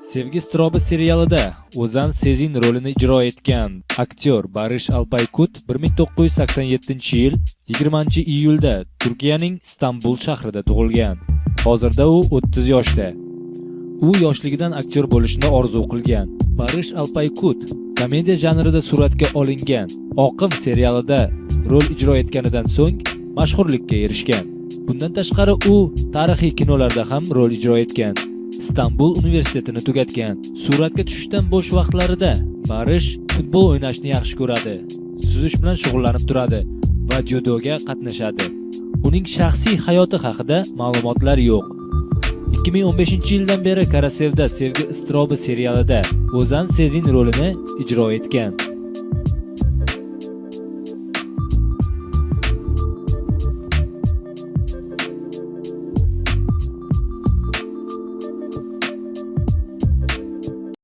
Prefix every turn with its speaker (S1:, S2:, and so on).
S1: Sevgi iztirobi serialida O'zan Sezin rolini ijro etgan aktyor Barish Alpaykut 1987-yil 20-iyulda Turkiyaning Istanbul shahrida tug'ilgan. Hozirda u 30 yoshda. U yoshligidan aktyor bo'lishni orzu qilgan. Barish Alpaykut komediya janrida suratga olingan Oqim serialida rol ijro etganidan so'ng mashhurlikka erishgan. Bundan tashqari, u tarixiy kinolarda ham rol ijro etgan. Istanbul universitetini tugatgan. Suratga tushishdan bo'sh vaqtlarida Barish futbol o'ynashni yaxshi ko'radi. Suzish bilan shug'ullanib turadi va dzyudoga qatnashadi. Uning shaxsiy hayoti haqida ma'lumotlar yo'q. 2015-yildan beri Karasevda Sevgi iztirobi serialida O'zan Sezin rolini ijro etgan.